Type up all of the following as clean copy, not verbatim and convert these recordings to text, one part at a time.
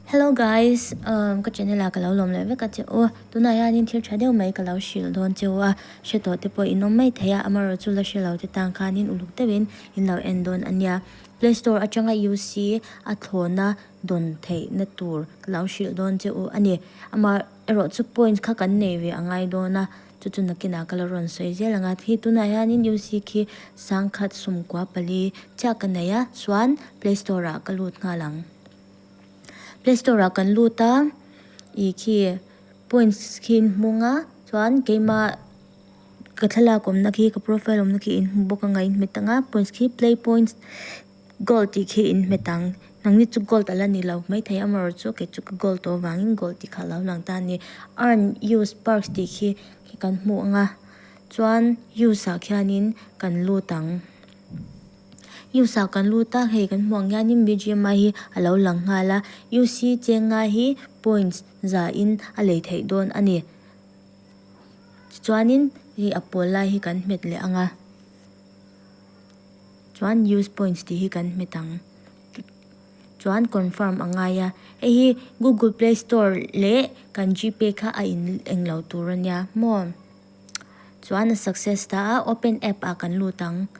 Hello guys, um ka channel ah ka lo lawm leh vek a che u. Tunah hianin thil tha deuh mai ka lo hrilh dawn che u a, hre tawh te pawh in awm mai thei a, amaherawh chu la hre lo te tan khanin uluk deuhin in lo en dawn a nia. Play store atanga UC a thlawhna dawn theihna tur ka lo hrilh dawn che u a ni. Amaherawh chu points kha kan nei ve a ngai dawn a, chu chu nakinah ka la rawn sawi zel ang a. Khi tunah hianin UC khi sangkhat sawmkua pali chiah ka nei a, chuan play store ah ka lut nghal ang. Play store ah kan lut a, ih khi points khi in hmung a, chuan keimah ka thlalak awmna khi ka profile awmna khi in hmu bawk ang a in hmet ang a points khi play points gold tih khi in hmet ang nangni chu gold a la ni lo maithei amaherawh chu kei chu ka gold tawh avangin gold tih kha a lo lang ta a ni earn use perks tih khi kan hmuh ang a chuan use ah khianin kan lut ang. Use ah kan lut a hei kan hmuh ang hianin bgmi hi a lo lang nghal a uc chenga hi points zahin a lei theih dawn a ni. Tichuanin hei a pawl lai hi kan hmet leh ang a chuan use points tih hi kan hmet ang chuan confirm a ngai a hei hi google play store leh kan gpay kha a in englo tur a nia maw chuan a success ta a open app ah kan lut ang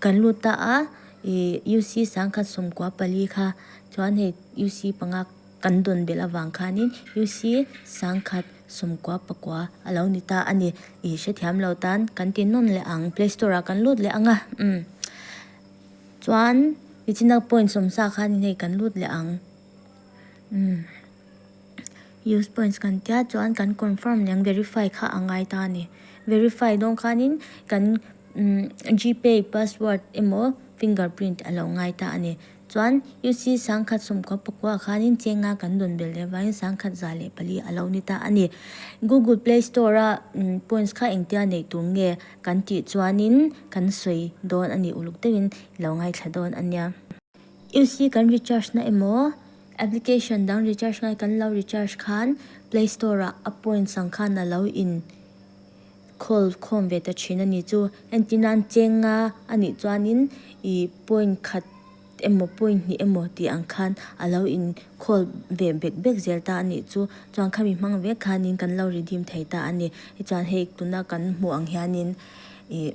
kan lut ta a ih uc sangkhat sawmkua pali kha chuan hei uc panga. Kan dawn belh avang khanin UC sangkhat sawmkua pakua a lo ni ta a ni. I hrethiam lo tan kan ti nawn leh ang. Play store ah kan lut leh ang a. Umm. Chuan nichina point sawmsa khanin hei kan lut leh ang. Umm. Use points kan tia chuan kan confirm leh ang verify kha a ngai ta a ni. Verify dawn khanin kan umm gpay password emaw fingerprint a lo ngai ta a ni. Chuan UC sangkhat sawmkua pakua khanin chenga kan dawn belh leh avangin sangkhat 104 a lo ni ta a ni. Google Play Store a points kha engtia neih tur nge kan tih chuanin kan sawi dawn a ni uluk deuhin i lo ngaithla dawn a nia. UC kan recharge na emaw application dang recharge ngai kan lo recharge khan Play Store ah a points ang khan a lo in khawl khawm ve ta thin a ni chu. Entir nan chenga a nih chuanin ih point khat emaw point hnih emaw tih ang khan a lo in khawl ve bek bek zel ta a nih chu. Chuan khami hmang vek khanin kan lo redeem thei ta a ni. Tichuan hei tuna kan hmuh ang hianin ih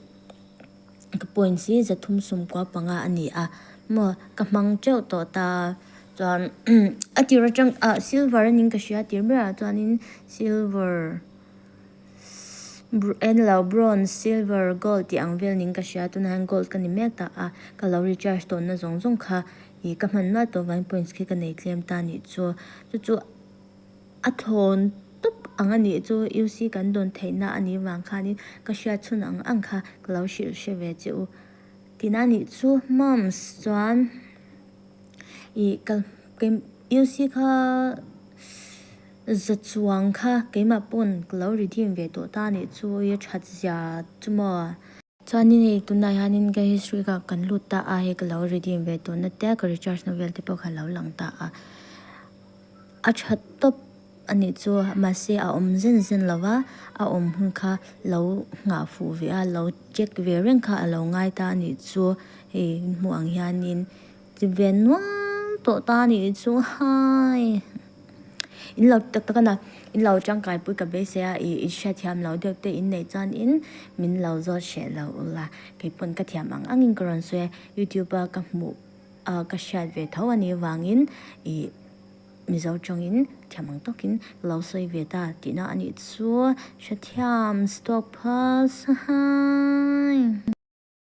ka points hi 395 a ni a maw ka hmang teuh tawh ta chuan a tir atang ah silver a niin ka hria a tir berah chuanin silver. Enlo bronze silver gold tih ang vel ning ka hria tunah hian gold ka ni mek ta a ka lo recharge tawnna zawng zawng kha ih ka hman nual tawh vangin points khi ka nei tlem ta anih chu chu chu a thlawn tawp ang anih chu UC kan dawn theihna anih vang khanin ka hriat chhun ang ang kha ka lo hrilh hre ve che u tina anih chu moms chuan ih ka UC kha. Za chuang kha keimah pawn ka lo redeem ve tawh ta anih chu i that zia chu maw. Chuanin hei tunah hianin ka history kha kan lut ta a hei ka lo redeem ve tawh na te ka recharge na vel te pawh kha a lo lang ta a. A tha tawp anih chu mahse a awm zen zen lo va a awm hun kha lo nghah fuh ve a lo check ve reng kha a lo ngai ta anih chu hei hmuh ang hianin ti ve nual tawh ta anih chu hai. In lo tak tak a na in lo tangkai pui ka beisei a ih i hriatthiam lo deuh te in neih chuan in min lo zawt hreh lo ula kei pawn ka thiam ang ang in ka rawn sawi a youtube a ka hmuh a ka hriat ve tho a nih vangin ih mizo tawngin thiam ang tawkin ka lo sawi ve ta tihna a nih chu hrethiam stop phal sahaii.